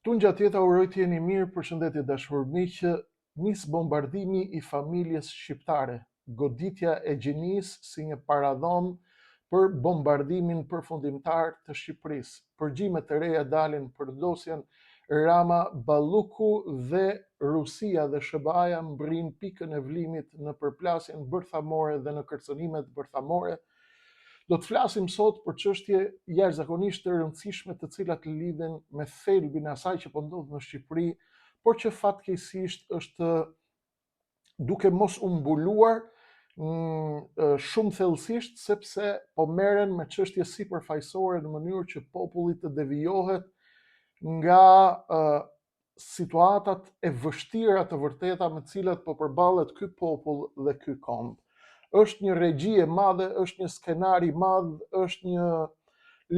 Tungjatjeta uroj të jeni mirë, përshëndetje dashur miq, nis bombardimi i familjes shqiptare, goditja e gjinisë si një paradhomë për bombardimin përfundimtar të Shqipërisë. Përgjime të reja dalin për dosjen Rama Balluku dhe Rusia dhe SHBA-ja mbërrijnë pikën e vlimit në përplasjen bërthamore dhe në kërcënimet bërthamore Do të flasim sot për çështje jashtëzakonisht të rëndësishme të cilat lidhen me thelbin e asaj që po ndodh në Shqipëri, por që fatkeqësisht është duke mos u mbuluar mm, shumë thellësisht sepse po merren me çështje sipërfaqësore në mënyrë që populli të devijohet nga situatat e vështira të vërteta me të cilat po përballet ky popull dhe ky komb. Është një regji e madhe, është një skenar i madh, është një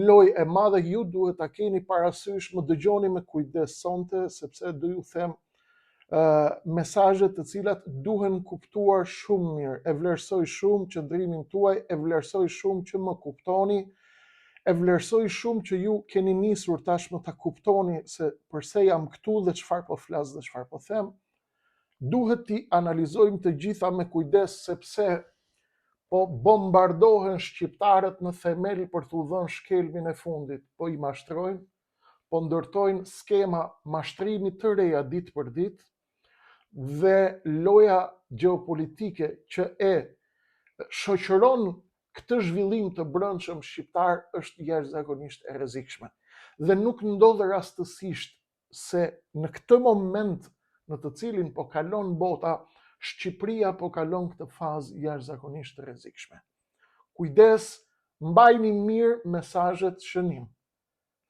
lojë e madhe, ju duhet ta keni parasysh, më dëgjoni me kujdes sonte, sepse do ju them mesazhe të cilat duhen kuptuar shumë mirë. E vlerësoj shumë qëndrimin tuaj, e vlerësoj shumë që më kuptoni, e vlerësoj shumë që ju keni nisur tashmë ta kuptoni se përse jam këtu dhe çfarë po flas dhe çfarë po them. Duhet t'i analizojmë të gjitha me kujdes sepse po bombardohen shqiptarët në themel për t'u dhënë shkelmin e fundit, po i mashtrojnë, po ndërtojnë skema mashtrimi të reja ditë për ditë dhe loja gjeopolitike që e shoqëron këtë zhvillim të brendshëm shqiptar është jashtëzakonisht e rrezikshme. Dhe nuk ndodh rastësisht se në këtë moment në të cilin po kalon bota, Shqipëria po kalon këtë fazë jashtëzakonisht të rrezikshme. Kujdes, mbajni mirë mesazhet shënim.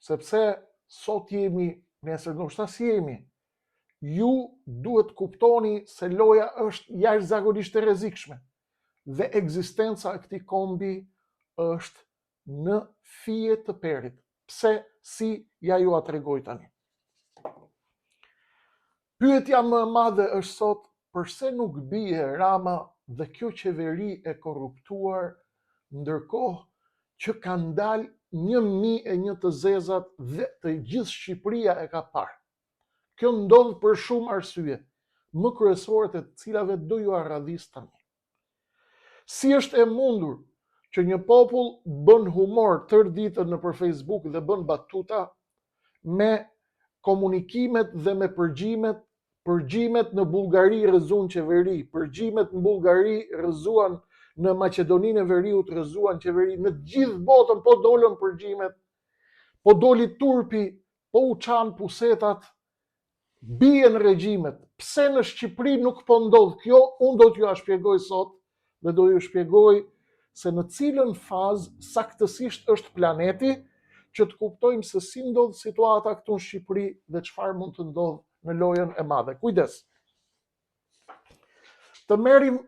Sepse sot jemi, nesër ndoshta s'jemi. Ju duhet të kuptoni se loja është jashtëzakonisht e rrezikshme dhe ekzistenca e këtij kombi është në fije të perit. Pse, si, ja jua tregoj tani. Pyetja më e madhe është sot përse nuk bie Rama dhe kjo qeveri e korruptuar ndërkohë që kanë dalë 1001 të zezat dhe të gjithë Shqipëria e ka parë. Kjo ndodh për shumë arsye, më kryesoret e të cilave do jua radhis tani. Si është e mundur që një popull bën humor tërë ditën nëpër Facebook dhe bën batuta me komunikimet dhe me përgjimet, përgjimet në Bullgari rrëzuan qeveri, përgjimet në Bullgari rrëzuan në Maqedoninë e Veriut rrëzuan qeveri, në të gjithë botën po dolën përgjimet, po doli turpi, po u çanë pusetat, bien regjimet. Pse në Shqipëri nuk po ndodh kjo, unë do t'jua shpjegoj sot dhe do ju shpjegoj se në cilën fazë saktësisht është planeti, që të kuptojmë se si ndodh situata këtu në Shqipëri dhe çfarë mund të ndodhë në lojën e madhe. Kujdes. Të merrim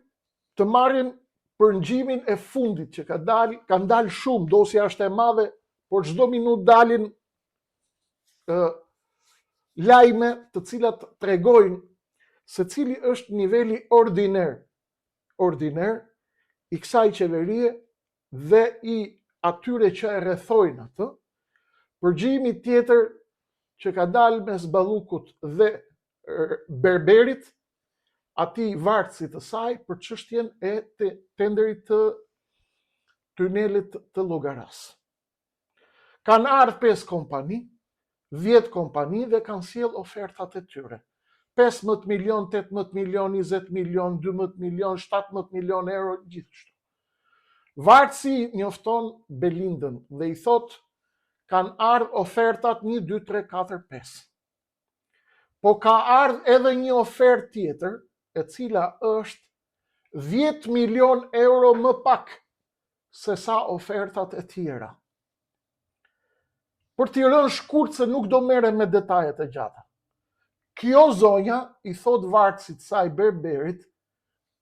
të marrim përgjimin e fundit që ka dalë, kanë dalë shumë, dosja është e madhe, por çdo minutë dalin ë lajme të cilat tregojnë se cili është niveli ordiner, ordiner i kësaj qeverie dhe i atyre që e rrethojnë atë. Përgjimi tjetër që ka dalë mes Ballukut dhe Berberit, atij vartësit të saj për çështjen e tenderit të tunelit të Llogarasë. Kanë ardhë 5 kompani, 10 kompani dhe kanë sjellë ofertat e tyre. 15 milion, 18 milion, 20 milion, 12 milion, 17 milion euro, gjithashtu. Vartësi njofton Belindën dhe i thotë kanë ardhë ofertat 1, 2, 3, 4, 5. Po ka ardhë edhe një ofertë tjetër, e cila është 10 milion euro më pak se sa ofertat e tjera. Për t'i rënë shkurt se nuk do merrem me detajet e gjata. Kjo zonja i thotë vartësit saj Berberit,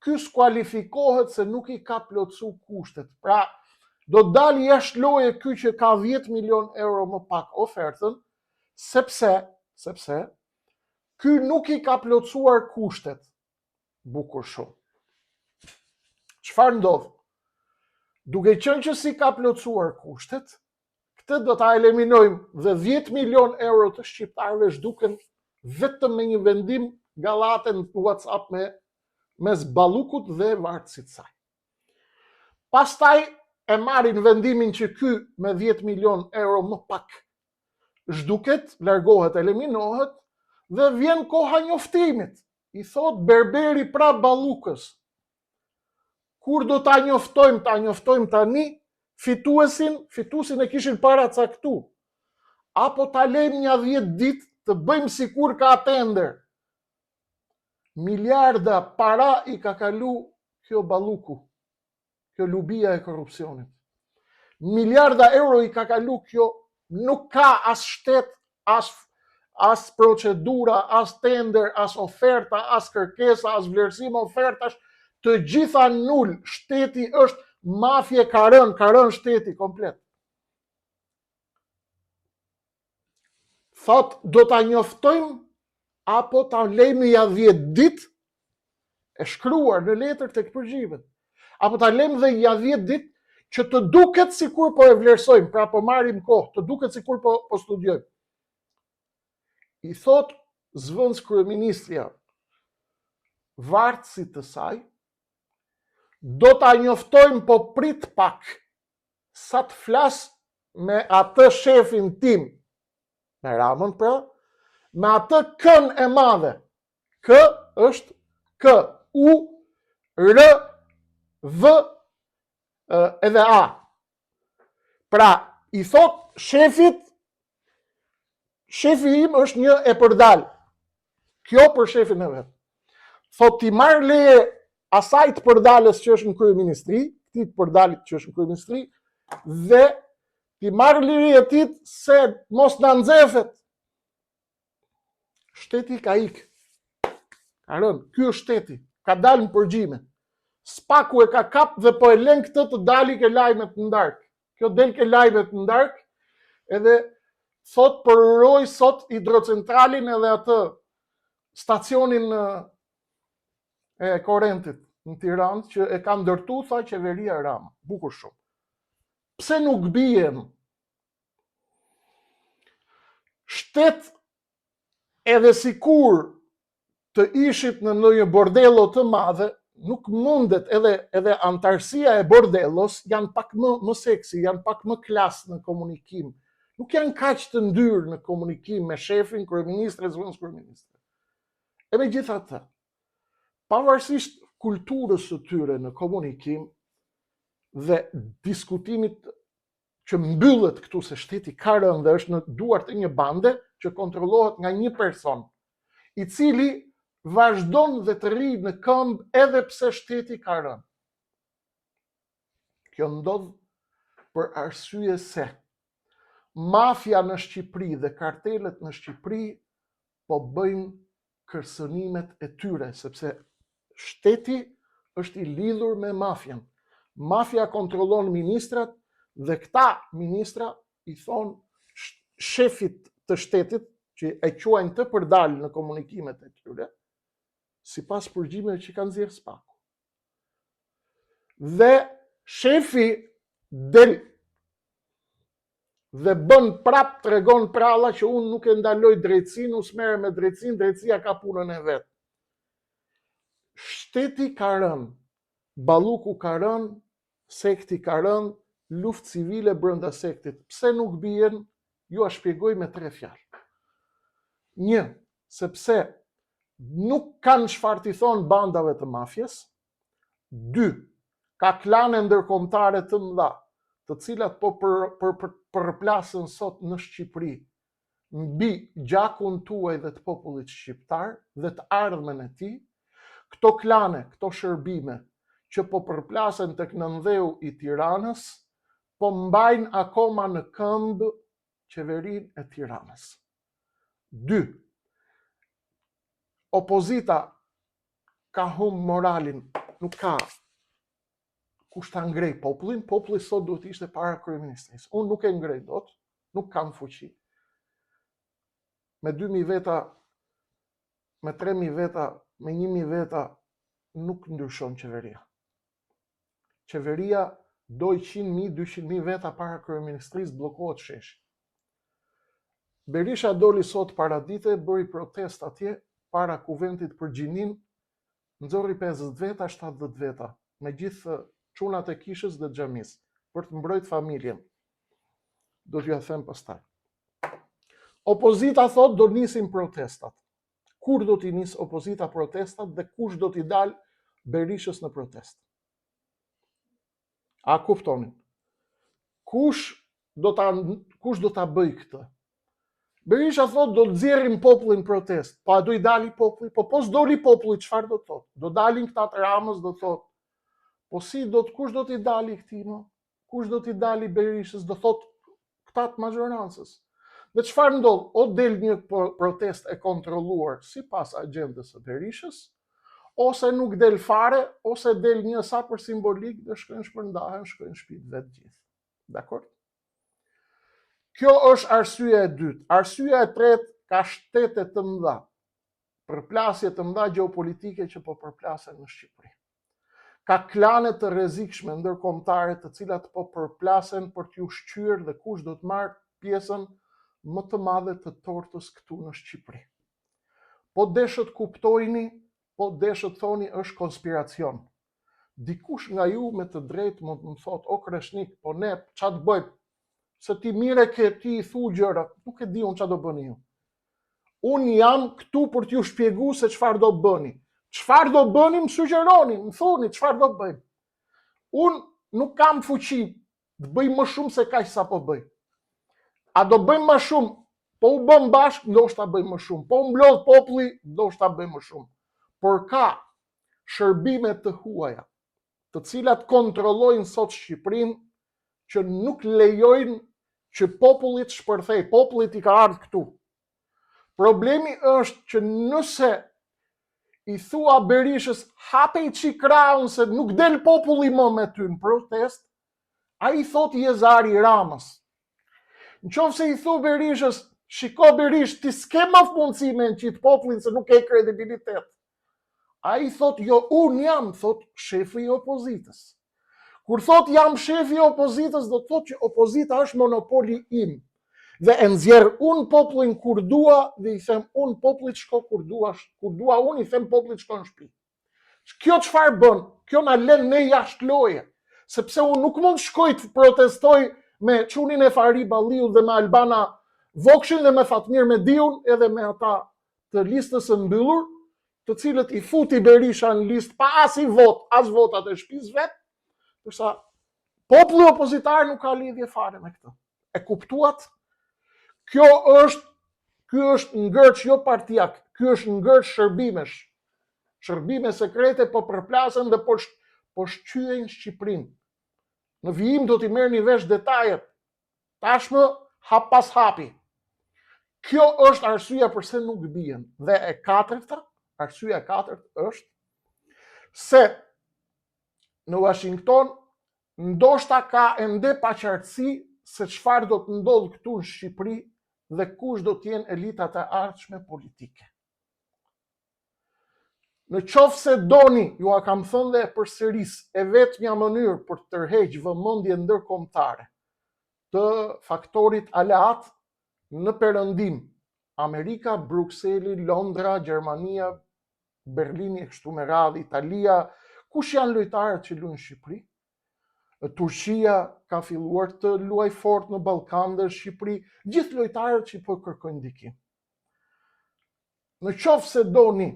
ky s'kualifikohet se nuk i ka plotësu kushtet. Pra, do dali jashtë loje ky që ka 10 milion euro më pak ofertën, sepse, sepse, ky nuk i ka plotësuar kushtet. Bukur shumë. Çfarë ndodh? Duke qenë që s'i ka plotësuar kushtet, Këtë do ta eliminojmë dhe 10 milion euro të shqiptarëve zhduken vetëm me një vendim gallate në WhatsApp me mes Ballukut dhe vartësit saj. Pastaj e marrin vendimin që ky me 10 milion euro më pak zhduket, largohet, eliminohet dhe vjen koha njoftimit. I thotë berberi pra Ballukës. Kur do ta njoftojmë, ta njoftojmë tani, fituesin, fituesin e kishin paracaktu. Apo ta lejmë nja 10 ditë të bëjmë sikur ka tender. Miliarda para i ka kalu kjo Balluku, kjo lubia e korrupsionit. Miliarda euro i ka kalu kjo, nuk ka as shtet, as as procedura, as tender, as oferta, as kërkesa, as vlerësim ofertash, të gjitha nul, shteti është mafie ka rënë, ka rënë shteti komplet. Thotë, do ta njoftojmë apo ta lejmë ja 10 ditë e shkruar në letër tek përgjimet. Apo ta lejmë dhe ja 10 ditë që të duket sikur po e vlerësojmë, pra po marrim kohë, të duket sikur po po studiojmë. I thotë zëvendëskryeministrja vartësit të saj, do ta njoftojmë po prit pak, sa të flas me atë shefin tim, me Ramën pra, me atë K-në e madhe. K është K, U, R, V, edhe A. Pra, i thotë shefit, shefi im është një e përdalë. Kjo për shefin e vet. Thotë t'i marr leje asaj të përdalës që është në kryeministri, këtij të përdalit që është në kryeministri, dhe t'i marr leje atij se mos na nxefet. Shteti ka ik. Ka rënë, ky është shteti, ka dalë në përgjime. SPAK-u e ka kap dhe po e len këtë të dali ke lajmet në darkë. Kjo del ke lajmet në darkë, edhe thot përuroi sot hidrocentralin edhe atë stacionin e korentit në Tiranë që e ka ndërtu, tha qeveria Rama. Bukur shumë. Pse nuk bien? Shtet edhe sikur të ishit në ndonjë bordello të madhe, nuk mundet edhe edhe anëtarësia e bordellos janë pak më më seksi, janë pak më klas në komunikim. Nuk janë kaq të ndyrë në komunikim me shefin, kryeministrin, zëvendëskryeministrin. E megjithatë, pavarësisht kulturës së tyre në komunikim dhe diskutimit që mbyllet këtu se shteti ka rënë dhe është në duart e një bande që kontrollohet nga një person, i cili vazhdon dhe të rrijë në këmbë edhe pse shteti ka rënë. Kjo ndodh për arsye se mafia në Shqipëri dhe kartelet në Shqipëri po bëjnë kërcënimet e tyre, sepse shteti është i lidhur me mafian. Mafia kontrollon ministrat dhe këta ministra i thonë shefit të shtetit, që e quajnë të përdalë në komunikimet e tyre, sipas përgjimeve që ka nxjerrë SPAK-u. Dhe shefi del dhe bën prap tregon pralla që unë nuk e ndaloj drejtësinë, unë s'merrem me drejtësinë, drejtësia ka punën e vet. Shteti ka rënë, Balluku ka rënë, sekti ka rënë, luftë civile brenda sektit. Pse nuk bien? Jua shpjegoj me tre fjalë. Një, sepse nuk kanë çfarë t'i thonë bandave të mafies. Dy, ka klane ndërkombëtare të mëdha, të cilat po për, për, për, përplasen sot në Shqipëri mbi gjakun tuaj dhe të popullit shqiptar dhe të ardhmen e tij, këto klane, këto shërbime që po përplasen tek nëndheu i Tiranës, po mbajnë akoma në këmbë qeverinë e Tiranës. 2. Opozita ka humb moralin, nuk ka kush ta ngrej popullin, populli sot duhet të ishte para kryeministrisë. Unë nuk e ngrej dot, nuk kam fuqi. Me 2000 veta, me 3000 veta, me 1000 veta nuk ndryshon qeveria. Qeveria Do 100.000, 200.000 veta para kryeministrisë bllokohet sheshi. Berisha doli sot paradite, bëri protestë atje para kuvendit për gjininë, nxorri 50 veta, 70 veta, me gjithë çunat e kishës dhe xhamisë, për të mbrojt familjen. Do t'jua them pastaj. Opozita thotë do nisim protestat. Kur do t'i nisë opozita protestat dhe kush do t'i dalë Berishës në protestë? A kuptoni? Kush do ta kush do ta bëjë këtë? Berisha thotë do të nxjerrim popullin në protestë. Po a do i dali populli? Po po s'doli populli, çfarë do të thotë? Do dalin këta të Ramës, do të thotë. Po si do të kush do t'i dali këtij më? Kush do t'i dali Berishës? Do thotë këta të mazhorancës. Dhe çfarë ndodh? O del një protestë e kontrolluar sipas agjendës së Berishës, ose nuk del fare, ose del një sa për simbolikë dhe shkojnë shpërndahen, shkojnë në shpi të vet gjithë. Dakord? Kjo është arsyeja e dytë. Arsyeja e tretë ka shtete të mëdha, përplasje të mëdha gjeopolitike që po përplasen në Shqipëri. Ka klane të rrezikshme ndërkombëtare të cilat po përplasen për t'ju shqyer dhe kush do të marrë pjesën më të madhe të tortës këtu në Shqipëri. Po deshët kuptojni, po deshët thoni është konspiracion. Dikush nga ju me të drejtë mund të më thotë, o Kreshnik, po ne ça të bëjmë? Se ti mirë e ke, ti i thu gjërat, nuk e di unë ça do bëni ju. Unë jam këtu për t'ju shpjegu se çfarë do bëni. Çfarë do bëni, më sugjeroni, më thoni çfarë do bëjmë. Unë nuk kam fuqi të bëj më shumë se kaq sa po bëj. A do bëjmë më shumë? Po u bëmë bashkë, ndoshta bëjmë më shumë. Po u mblodh populli, ndoshta bëjmë më shumë. Por ka shërbime të huaja, të cilat kontrollojnë sot Shqipërinë, që nuk lejojnë që populli të shpërthejë, popullit i ka ardhë këtu. Problemi është që nëse i thua Berishës hape i çik krahun se nuk del populli më me ty në protestë, ai thotë je zari i Ramës. Në qoftë se i thu Berishës, shiko Berishë, ti s'ke më mundësi me nxit popullin se nuk ke kredibilitet. Ai thotë, jo, unë jam, thotë, shefi i opozitës. Kur thotë jam shefi i opozitës, do të thotë që opozita është monopoli im. Dhe e nxjerr unë popullin kur dua dhe i them unë popullit shko kur dua, kur dua unë i them popullit shko në shtëpi. Kjo çfarë bën? Kjo na lën ne jashtë loje, sepse unë nuk mund të shkoj të protestoj me çunin e Fahri Balliut dhe me Albana Vokshin dhe me Fatmir Mediun edhe me ata të listës së mbyllur, të cilët i futi Berisha në listë pa asnjë votë, as votat e shtëpisë vet, ndërsa populli opozitar nuk ka lidhje fare me këtë. E kuptuat? Kjo është ky është ngërç jo partiak, ky është ngërç shërbimesh. Shërbime sekrete po përplasen dhe po po shqyejnë Shqipërinë. Në vijim do t'i merrni vesh detajet. Tashmë hap pas hapi. Kjo është arsyeja përse nuk bien. Dhe e katërta, arsyeja e katërt është se në Washington ndoshta ka ende paqartësi se çfarë do të ndodhë këtu në Shqipëri dhe kush do të jenë elitat e ardhshme politike. Në qoftë se doni, jua kam thënë dhe e përsëris, e vetmja mënyrë për të tërheq vëmendje ndërkombëtare të faktorit aleat në perëndim, Amerika, Brukseli, Londra, Gjermania, Berlini e kështu me radhë, Italia, kush janë lojtarët që luajnë në Shqipëri? Turqia ka filluar të luajë fort në Ballkan dhe në Shqipëri, gjithë lojtarët që po kërkojnë ndikim. Në qoftë se doni,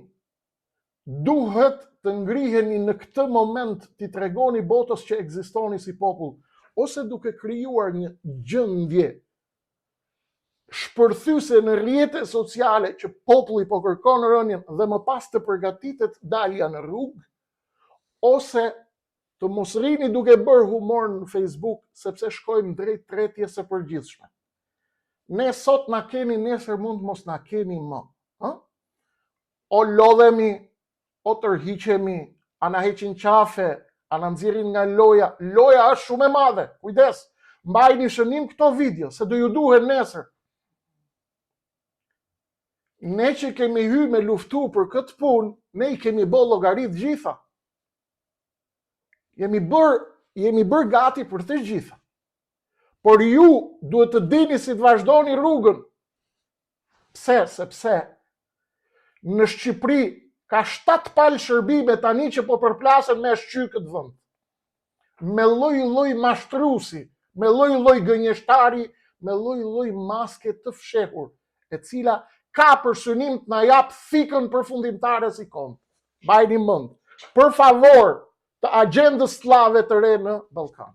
duhet të ngriheni në këtë moment t'i tregoni botës që ekzistoni si popull, ose duke krijuar një gjendje shpërthyese në rrjete sociale që populli po kërkon rënien dhe më pas të përgatitet dalja në rrugë, ose të mos rrini duke bërë humor në Facebook, sepse shkojmë drejt tretjes së përgjithshme. Ne sot na keni, nesër mund të mos na keni më. Ë? O lodhemi, o tërhiqemi, a na heqin qafe, a na nxjerrin nga loja. Loja është shumë e madhe. Kujdes. Mbajini shënim këto video, se do ju duhen nesër. Ne që kemi hy me luftu për këtë punë, ne i kemi bo llogaritë gjitha. Jemi bërë Jemi bërë gati për të gjitha. Por ju duhet të dini si të vazhdoni rrugën. Pse? Sepse në Shqipëri ka 7 palë shërbime tani që po përplasen me shqy këtë vend. Me lloj-lloj mashtrusi, me lloj-lloj gënjeshtari, me lloj-lloj maske të fshehur, e cila ka për synim të na japë thikën përfundimtare si komb. Mbajeni mend, për favor të agjendës sllave të re në Ballkan.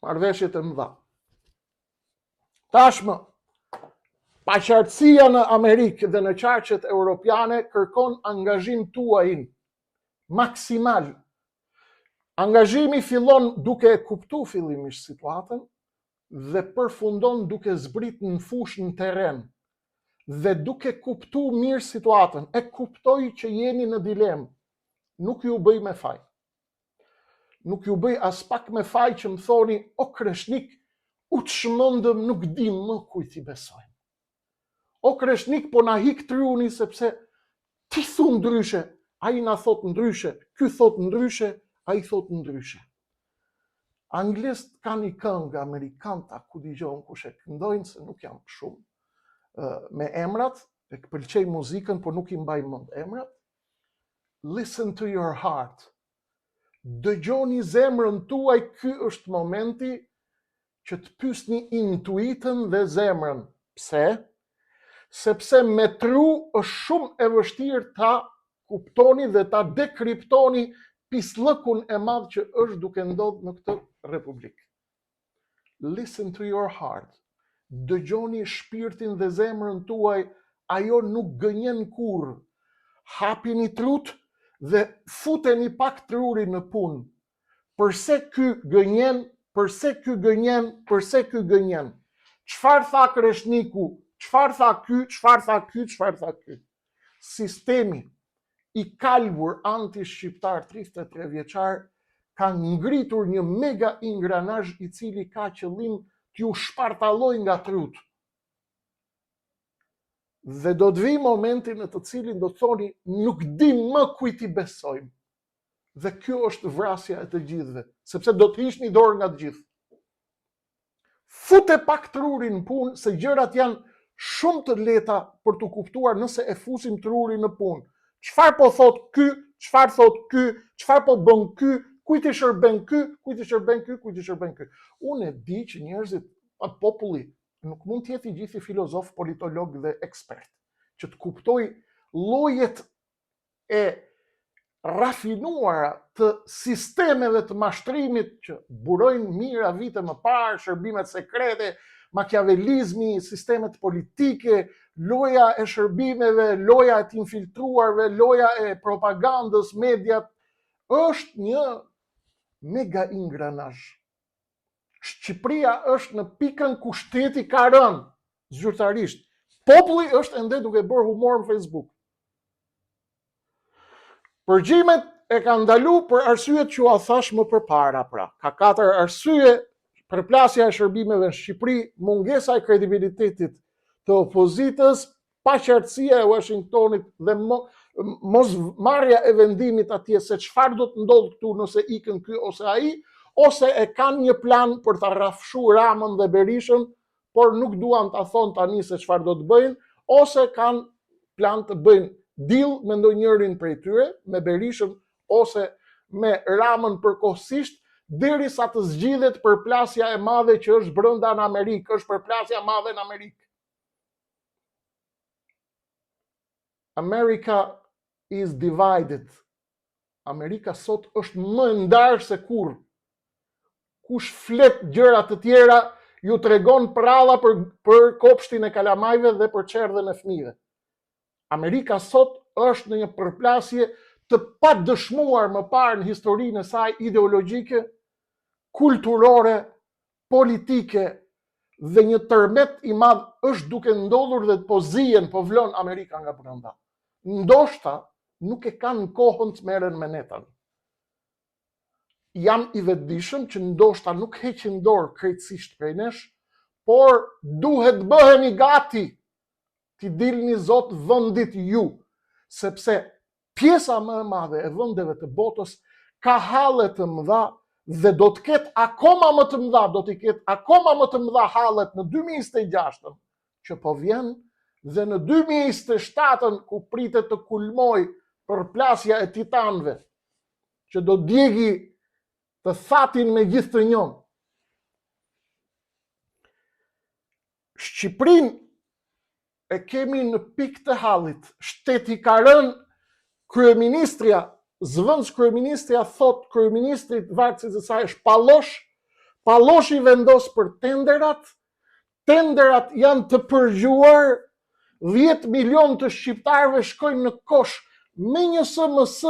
Marrëveshjet e mëdha. Tashmë, paqartësia në Amerikë dhe në qarqet europiane kërkon angazhim tuajin maksimal. Angazhimi fillon duke e kuptu fillimisht situatën dhe përfundon duke zbrit në fushë në terren dhe duke kuptu mirë situatën. E kuptoj që jeni në dilemë. Nuk ju bëj me faj. Nuk ju bëj aspak me faj që më thoni, o Kreshnik, u çmendëm nuk di më kujt t'i besojmë. O Kreshnik, po na hik truni sepse ti thu ndryshe, ai na thot ndryshe, ky thot ndryshe, ai thot ndryshe. Anglezët kanë një këngë, amerikanët, a ku di unë kush e këndojnë, se nuk jam shumë me emrat, e pëlqej muzikën, por nuk i mbaj mend emrat. Listen to your heart. Dëgjoni zemrën tuaj, ky është momenti që të pysni intuitën dhe zemrën. Pse? Sepse me tru është shumë e vështirë ta kuptoni dhe ta dekriptoni pisllëkun e madh që është duke ndodhur në këtë republikë. Listen to your heart. Dëgjoni shpirtin dhe zemrën tuaj, ajo nuk gënjen kurrë. Hapini trut dhe futeni pak trurin në punë. Përse ky gënjen, përse ky gënjen, përse ky gënjen? Çfarë tha Kreshniku? Çfarë tha ky? Çfarë tha ky? Çfarë tha ky? Sistemi i kalbur anti-shqiptar 33 vjeçar ka ngritur një mega ingranazh i cili ka qëllim t'ju shpartalloj nga trut. Dhe do të vijë momenti në të cilin do të thoni nuk di më kujt t'i besojmë. Dhe kjo është vrasja e të gjithëve, sepse do të hiqni dorë nga të gjithë. Fute pak trurin në punë, se gjërat janë shumë të lehta për t'u kuptuar nëse e fusim trurin në punë. Çfarë po thot ky, çfarë thot ky, çfarë po bën ky, kujt i shërben ky, kujt i shërben ky, kujt i shërben ky. Unë e di që njerëzit, populli, nuk mund të jetë i gjithi filozof, politolog dhe ekspert, që të kuptoj llojet e rafinuara të sistemeve të mashtrimit që burojnë mijëra vite më parë, shërbimet sekrete, makiavelizmi, sistemet politike, loja e shërbimeve, loja e të infiltruarve, loja e propagandës, mediat, është një mega ingranazh. Shqipëria është në pikën ku shteti ka rënë zyrtarisht. Populli është ende duke bërë humor në Facebook. Përgjimet e kanë ndalu për arsyet që ua thash më përpara pra. Ka katër arsye përplasja e shërbimeve në Shqipëri, mungesa e kredibilitetit të opozitës, paqartësia e Washingtonit dhe mo, mos marrja e vendimit atje se çfarë do të ndodhë këtu nëse ikën ky ose ai, ose e kanë një plan për ta rrafshu Ramën dhe Berishën, por nuk duan ta thonë tani se çfarë do të bëjnë, ose kanë plan të bëjnë deal me ndonjërin prej tyre, me Berishën ose me Ramën përkohësisht, derisa të zgjidhet përplasja e madhe që është brenda në Amerikë, është përplasja e madhe në Amerikë. America is divided. Amerika sot është më e ndarë se kurrë. Kush flet gjëra të tjera, ju tregon pralla për, për kopshtin e kalamajve dhe për çerdhen e fëmijëve. Amerika sot është në një përplasje të padëshmuar më parë në historinë e saj ideologjike, kulturore, politike dhe një tërmet i madh është duke ndodhur dhe po zien, po vlon Amerika nga brenda. Ndoshta nuk e kanë kohën të merren me ne tani. Jam i vetëdijshëm që ndoshta nuk heqin dorë krejtësisht prej nesh, por duhet bëheni gati t'i dilni zot vendit ju, sepse pjesa më e madhe e vendeve të botës Ka halle të mëdha dhe do të ketë akoma më të mëdha, do t'i ketë akoma më të mëdha hallet në 2026-ën, që po vjen dhe në 2027-ën ku pritet të kulmojë përplasja e titanëve, që do djegi të thatin me gjithë të njomë. Shqipërinë e kemi në pikë të hallit. Shteti ka rënë, kryeministrja, zëvendëskryeministrja thotë kryeministrit vartësit të saj është Pallosh, Palloshi vendos për tenderat, tenderat janë të përgjuar, 10 milion të shqiptarëve shkojnë në kosh me një SMS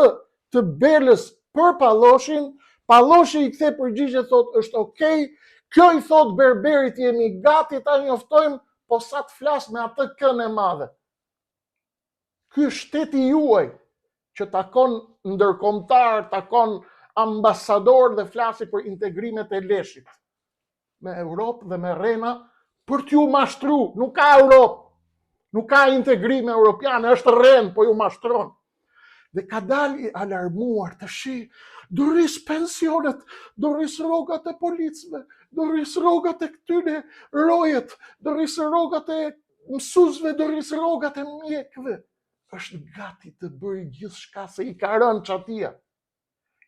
të Belës për Palloshin, Palloshi i kthe përgjigje thotë është okej, kjo i thotë Berberit jemi gati ta njoftojmë, po sa të flas me atë K-në e madhe. Ky është shteti juaj që takon ndërkombëtar, takon ambasador dhe flasi për integrimet e leshit me Europë dhe me rrena për t'ju mashtru. Nuk ka Europë, nuk ka integrime europiane, është rrenë, po ju mashtron. Dhe ka dalë i alarmuar tashi, do rris pensionet, do rris rrogat e policëve, do rris rrogat e këtyre rojet, do rris rrogat e mësuesve, do rris rrogat e mjekëve. Është gati të bëjë gjithçka se i ka rënë çatia.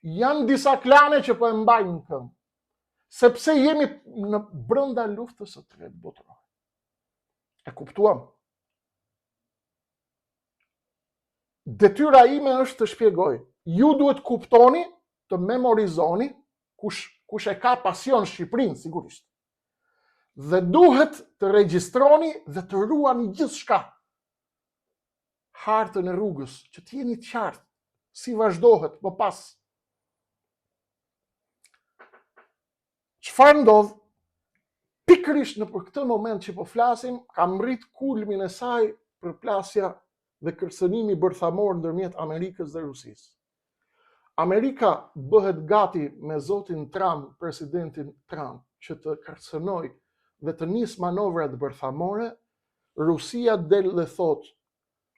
Janë disa klane që po e mbajnë në këmbë, sepse jemi në brenda luftës së tretë botërore. E kuptuam? Detyra ime është të shpjegoj. Ju duhet kuptoni, të memorizoni, kush, kush e ka pasion Shqipërinë, sigurisht. Dhe duhet të regjistroni dhe të ruani gjithçka. Hartën e rrugës, që të jeni të qartë, si vazhdohet më pas. Çfarë ndodh? Pikërisht në për këtë moment që po flasim, ka mrrit kulmin e saj përplasja dhe kërcënimi bërthamor ndërmjet Amerikës dhe Rusisë. Amerika bëhet gati me zotin Trump, presidentin Trump, që të kërcënojë dhe të nisë manovrat bërthamore, Rusia del dhe thotë,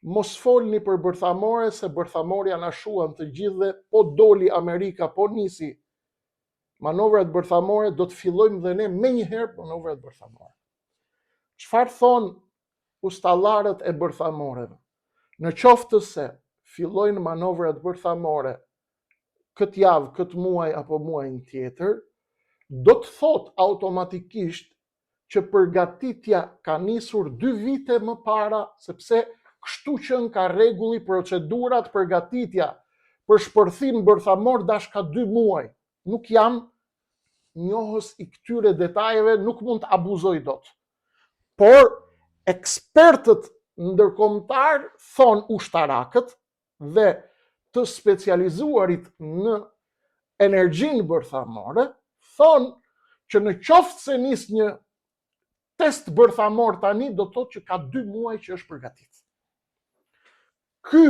mos folni për bërthamore se bërthamorja na shuan të gjithëve, po doli Amerika, po nisi manovrat bërthamore, do të fillojmë dhe ne menjëherë manovrat bërthamore. Çfarë thonë ustallarët e bërthamoreve? Në qoftë se fillojnë manovrat bërthamore këtë javë, këtë muaj apo muajin tjetër, do të thotë automatikisht që përgatitja ka nisur dy vite më para, sepse kështu qenka rregulli procedurat përgatitja për shpërthim bërthamor dashka dy muaj. Nuk jam njohës i këtyre detajeve, nuk mund të abuzoj dot. Por ekspertët ndërkombëtarë thonë ushtarakët dhe të specializuarit në energjinë bërthamore thonë që në qoftë se nis një test bërthamor tani do të thotë që ka dy muaj që është përgatit. Ky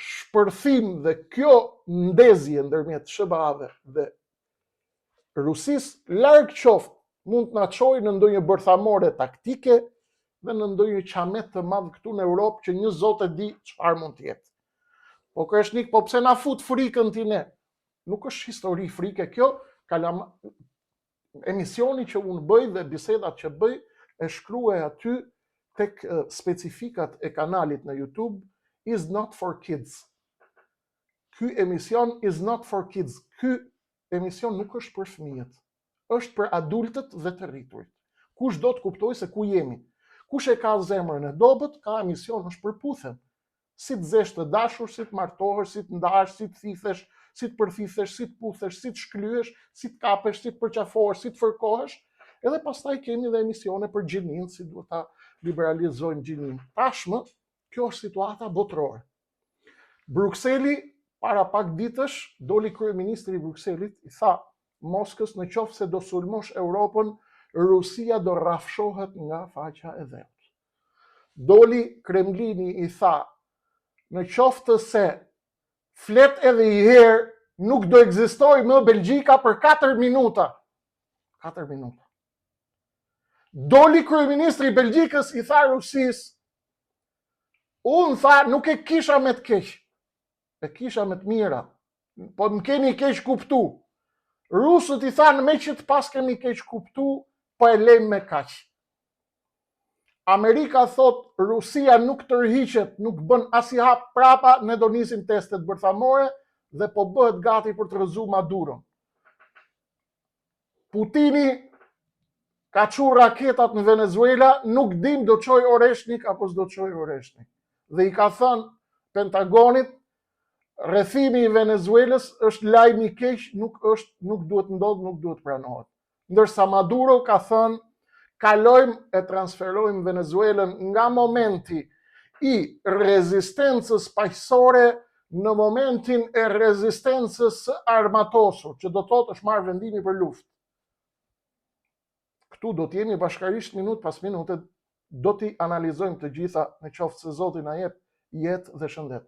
shpërthim dhe kjo ndezje ndërmjet SHBA-ve dhe Rusisë, larg qoftë, mund të na çojë në ndonjë bërthamore taktike dhe në ndonjë qamet të madh këtu në Europë që një zot e di çfarë mund të jetë. Po Kreshnik, po pse na fut frikën ti ne? Nuk është histori frike kjo, kalama emisioni që unë bëj dhe bisedat që bëj e shkruaj aty tek specifikat e kanalit në YouTube is not for kids. Ky emision is not for kids. Ky emision nuk është për fëmijët. Është për adultët dhe të rriturit. Kush do të kuptojë se ku jemi. Kush e ka zemrën e dobët, ka emision është Përputhen. Si të zesh të dashur, si të martohesh, si të ndahesh, si të thithesh, si të përthithesh, si të puthesh, si të shklyesh, si të kapesh, si të përqafohesh, si të fërkohesh. Edhe pastaj kemi dhe emisione për gjininë, si duhet ta liberalizojmë gjininë. Tashmë, kjo është situata botërore. Brukseli, para pak ditësh, doli kryeministri i Brukselit, i tha Moskës në qoftë se do sulmosh Europën, Rusia do rrafshohet nga faqja e dheut. Doli Kremlini i tha, në qoftë se flet edhe i herë, nuk do ekzistojë më Belgjika për 4 minuta. 4 minuta. Doli kryeministri i Belgjikës i tha Rusisë, unë tha nuk e kisha me të keq, e kisha me të mira. Po më keni keqkuptu. Rusët i thanë meqë të paskemi keqkuptu, po e lejmë me kaq. Amerika thotë Rusia nuk tërhiqet, nuk bën asnjë hap prapa, ne do nisim testet bërthamore dhe po bëhet gati për të rrëzu Maduron. Putini ka çu raketat në Venezuela, nuk dim do çojë Oreshnik apo s'do çojë Oreshnik. Dhe i ka thënë Pentagonit, rrethimi i Venezuelës është lajm i keq, nuk është, nuk duhet ndodhë, nuk duhet pranohet. Ndërsa Maduro ka thënë, kalojmë e transferojmë Venezuelën nga momenti i rezistencës paqësore në momentin e rezistencës së armatosur, që do të thotë është marrë vendimi për luftë. Këtu do të jemi bashkarisht minutë pas minute, do t'i analizojmë të gjitha në qoftë se Zoti na jep jetë dhe shëndet.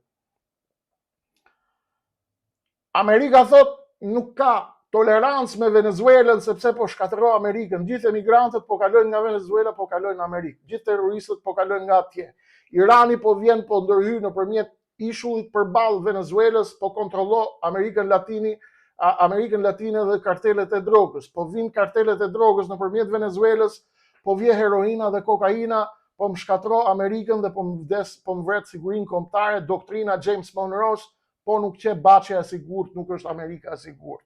Amerika thotë nuk ka tolerancë me Venezuelën sepse po shkatërro Amerikën. Gjithë emigrantët po kalojnë nga Venezuela, po kalojnë në Amerikë. Gjithë terroristët po kalojnë nga atje. Irani po vjen po ndërhy nëpërmjet ishullit përballë Venezuelës, po kontrollo Amerikën Latini, Amerikën Latine dhe kartelet e drogës. Po vijnë kartelet e drogës nëpërmjet Venezuelës, po vjen heroina dhe kokaina, po më shkatërro Amerikën dhe po më vdes, po më vret sigurinë kombëtare, doktrina James Monroe, po nuk qe Baçja e sigurt, nuk është Amerika e sigurt.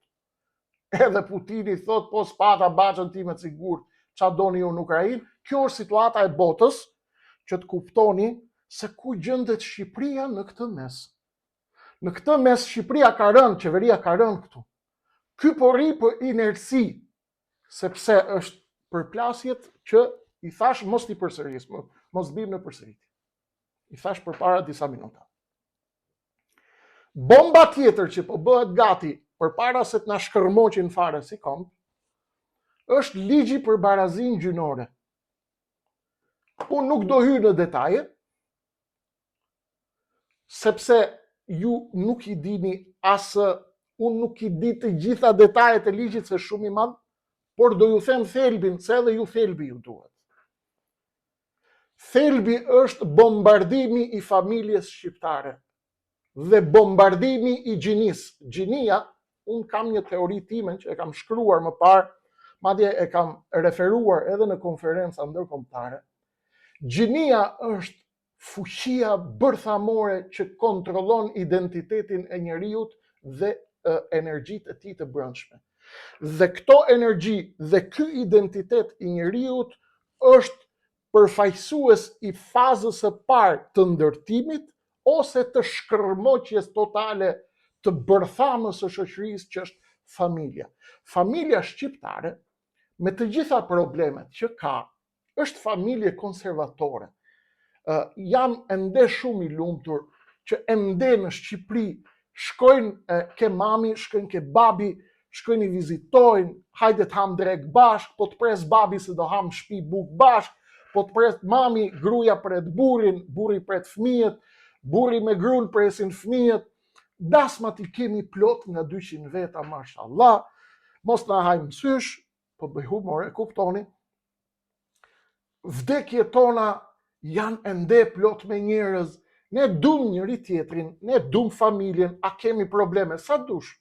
Edhe Putini thot, po s'pata Baçën time të sigurt, ça doni ju në Ukrainë? Kjo është situata e botës që të kuptoni se ku gjendet Shqipëria në këtë mes. Në këtë mes Shqipëria ka rënë, qeveria ka rënë këtu. Ky po rri për inerci, sepse është përplasjet që i thash mos t'i përsëris, mos bim në përsëritje. I thash përpara disa minuta. Bomba tjetër që po bëhet gati përpara se të na shkërmoqin fare si komb, është ligji për barazinë gjinore. Unë nuk do hy në detaje, sepse ju nuk i dini as unë nuk i di të gjitha detajet e ligjit se shumë i madh, por do ju them thelbin, se edhe ju thelbi ju duhet. Thelbi është bombardimi i familjes shqiptare dhe bombardimi i gjinisë. Gjinia, unë kam një teori timen që e kam shkruar më parë, madje e kam referuar edhe në konferenca ndërkombëtare. Gjinia është fuqia bërthamore që kontrollon identitetin e njeriut dhe energjitë e tij të brendshme. Dhe këto energji dhe ky identitet i njeriut është përfaqësues i fazës së parë të ndërtimit ose të shkërmoqjes totale të bërthamës së shoqërisë që është familja. Familja shqiptare me të gjitha problemet që ka, është familje konservatore. Jam ende shumë i lumtur që ende në Shqipëri shkojnë ke mami, shkojnë ke babi, shkojnë i vizitojnë, hajde të hamë drekë bashkë, po të pres babi se do hamë n'shpi bukë bashkë, po të pres mami, gruja pret burrin, burri pret fëmijët, burri me grun presin fëmijët, dasmat i kemi plot nga 200 veta, mashallah, mos na hajmë mësysh, po bëj humor, e kuptoni, vdekjet tona janë ende plot me njerëz, ne dum njëri tjetrin, ne dum familjen, a kemi probleme, sa dush?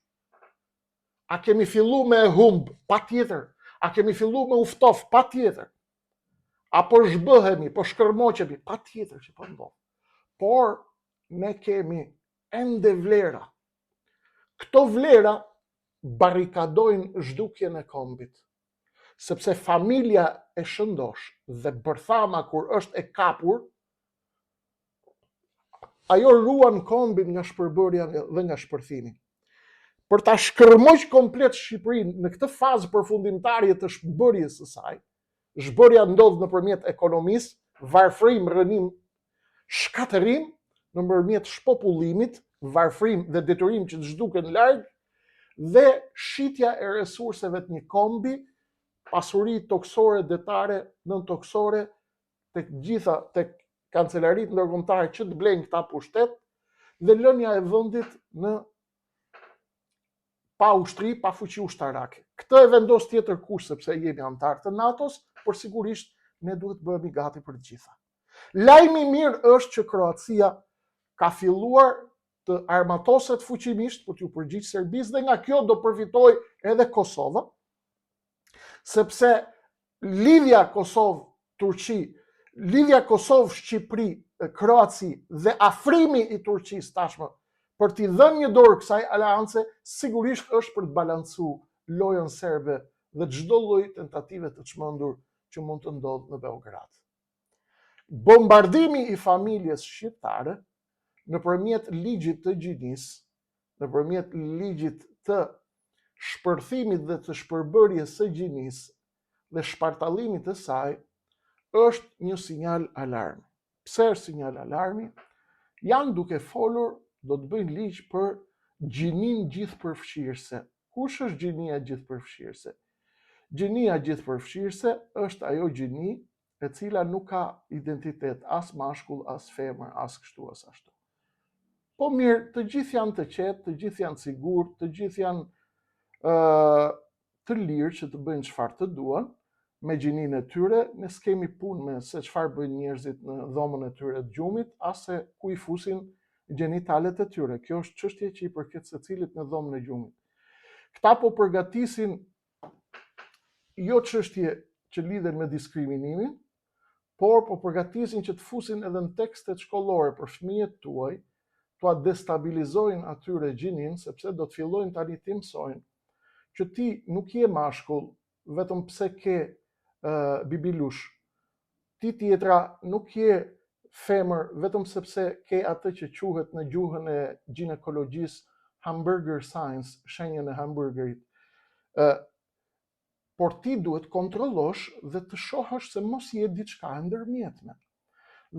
A kemi fillu me e humb, patjetër, a kemi fillu me u ftof, patjetër, a po zhbëhemi, po shkërmoqemi, patjetër që po ndodh. Por, ne kemi ende vlera. Këto vlera barrikadojnë zhdukjen e kombit. Sepse familja e shëndoshë dhe bërthama kur është e kapur, ajo ruan kombin nga shpërbërja dhe nga shpërthimi. Për ta shkërmoq komplet Shqipërinë në këtë fazë përfundimtare të zhbërjes së saj, zhbërja ndodh nëpërmjet ekonomisë, varfërim, rrënim, shkatërrim, nëpërmjet shpopullimit, varfërim dhe detyrim që të zhduken larg, dhe shitja e resurseve të një kombi, pasuri tokësore, detare, nëntokësore, tek gjitha, tek kancelaritë ndërkombëtare që të blejnë këta pushtet, dhe lënia e vendit në pa ushtri, pa fuqi ushtarake. Këtë e vendos tjetër kush, sepse jemi anëtarë të NATO-s, por sigurisht ne duhet të bëhemi gati për të gjitha. Lajmi i mirë është që Kroacia ka filluar të armatoset fuqimisht për t'iu përgjigj Serbisë dhe nga kjo do përfitojë edhe Kosova, sepse lidhja Kosovë-Turqi, lidhja Kosovë-Shqipëri, Kroaci dhe afrimi i Turqisë tashmë për t'i dhënë një dorë kësaj aleance, sigurisht është për të balancu lojën serbe dhe çdo lloj tentative të çmendur që mund të ndodhë në Beograd. Bombardimi i familjes shqiptare nëpërmjet ligjit të gjinisë, nëpërmjet ligjit të shpërthimit dhe të shpërbërjes së gjinisë dhe shpartallimit të saj, është një sinjal alarmi. Pse është sinjal alarmi? Janë duke folur, do të bëjnë ligj për gjininë gjithëpërfshirëse. Kush është gjinia gjithëpërfshirëse? Gjinia gjithëpërfshirëse është ajo gjini e cila nuk ka identitet as mashkull, as femër, as kështu, as ashtu. Po mirë, të gjithë janë të qetë, të gjithë janë të sigurt, të gjithë janë uh, të lirë që të bëjnë çfarë të duan me gjininë e tyre, ne s'kemi punë me se çfarë bëjnë njerëzit në dhomën e tyre të gjumit, as se ku i fusin gjenitalet e tyre. Kjo është çështje që i përket secilit në dhomën e gjumit. Këta po përgatisin jo çështje që lidhen me diskriminimin, por po përgatisin që të fusin edhe në tekstet shkollore për fëmijët tuaj, t'ua destabilizojnë atyre gjininë, sepse do të fillojnë tani t'i mësojnë që ti nuk je mashkull vetëm pse ke uh, bibilush. Ti tjetra nuk je femër vetëm sepse ke atë që quhet në gjuhën e gjinekologjisë hamburger sign, shenjën e hamburgerit. Ë por ti duhet kontrollosh dhe të shohësh se mos je diçka e ndërmjetme.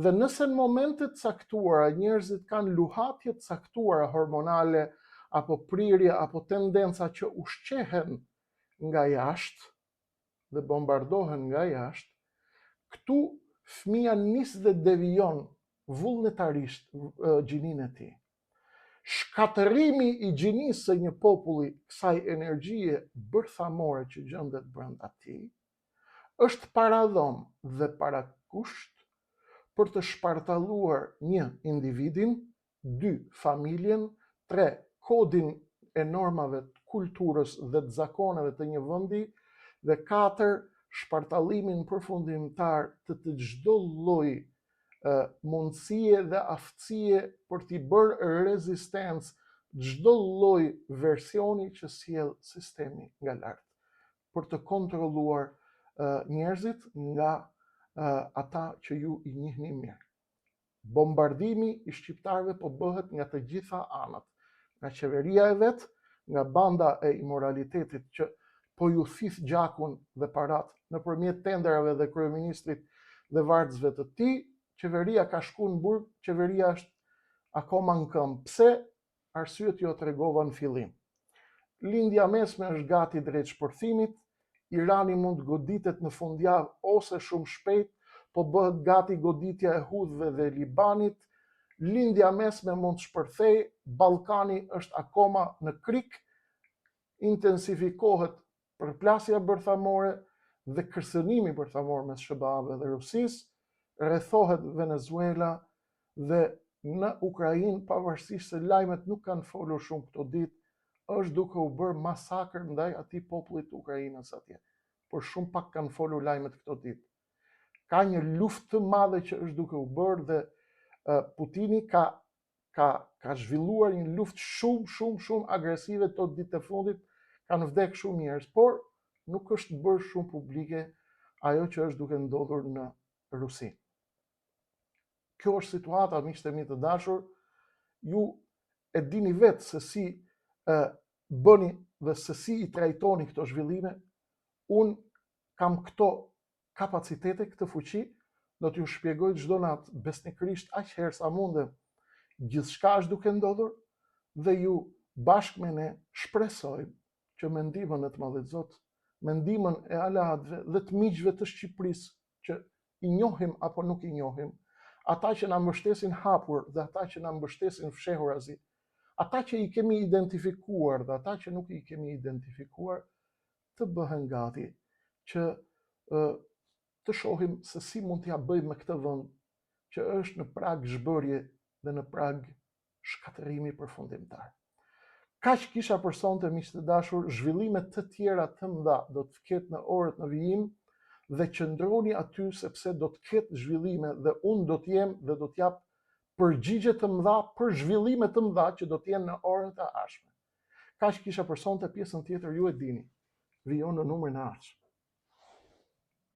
Dhe nëse në momente të caktuara njerëzit kanë luhatje të caktuara hormonale apo prirje apo tendenca që ushqehen nga jashtë dhe bombardohen nga jashtë, këtu fëmija nis dhe devijon vullnetarisht gjininë e tij. Shkatërrimi i gjinisë së një populli, kësaj energjie bërthamore që gjendet brenda tij, është paradhomë dhe parakusht për të shpartalluar një individin, dy familjen, 3 kodin e normave të kulturës dhe të zakoneve të një vendi dhe 4 shpartallimin përfundimtar të të çdo lloji mundësie dhe aftësie për t'i bërë rezistencë çdo lloj versioni që sjell sistemi nga lart, për të kontrolluar njerëzit nga ata që ju i njihni mirë. Bombardimi i shqiptarëve po bëhet nga të gjitha anët, nga qeveria e vet, nga banda e imoralitetit që po ju thith gjakun dhe paratë nëpërmjet tenderave dhe kryeministrit dhe vartësve të tij, qeveria ka shku në burg, qeveria është akoma në këmbë. Pse? Arsyet jua tregova në fillim. Lindja e Mesme është gati drejt shpërthimit, Irani mund të goditet në fundjavë ose shumë shpejt, po bëhet gati goditja e Huthëve dhe Libanit, Lindja e Mesme mund të shpërthejë, Ballkani është akoma në krik, intensifikohet përplasja bërthamore dhe kërcënimi bërthamor mes SHBA-ve dhe Rusisë, rrethohet Venezuela dhe në Ukrainë, pavarësisht se lajmet nuk kanë folur shumë këto ditë, është duke u bërë masakër ndaj atij popullit të Ukrainës atje. Por shumë pak kanë folur lajmet këto ditë. Ka një luftë të madhe që është duke u bërë dhe uh, Putini ka ka ka zhvilluar një luftë shumë shumë shumë agresive këto ditë të fundit, kanë vdek shumë njerëz, por nuk është bërë shumë publike ajo që është duke ndodhur në Rusi. Kjo është situata, miqtë e mi të dashur, ju e dini vetë se si e, bëni dhe se si i trajtoni këto zhvillime, unë kam këto kapacitete, këtë fuqi, do t'ju shpjegoj çdo natë besnikërisht aq herë sa mundem gjithçka është duke ndodhur dhe ju bashkë me ne shpresojmë që me ndihmën e të Madhit Zot, me ndihmën e aleatëve dhe të miqve të Shqipërisë që i njohim apo nuk i njohim, ata që na mbështesin hapur dhe ata që na mbështesin fshehurazi, ata që i kemi identifikuar dhe ata që nuk i kemi identifikuar, të bëhen gati që ë të shohim se si mund t'ia bëjmë me këtë vend që është në prag zhbërje dhe në prag. Shkatërrimi përfundimtar. Kaq kisha për sonte miq të dashur, zhvillime të tjera të mëdha do të ketë në orët në vijim dhe qëndroni aty sepse do të ketë zhvillime dhe unë do të jem dhe do të jap përgjigje të mëdha për zhvillime të mëdha që do të jenë në orët e ardhshme. Kaq kisha për sonte pjesën tjetër ju e dini. Vijon në numrin e ardhshëm.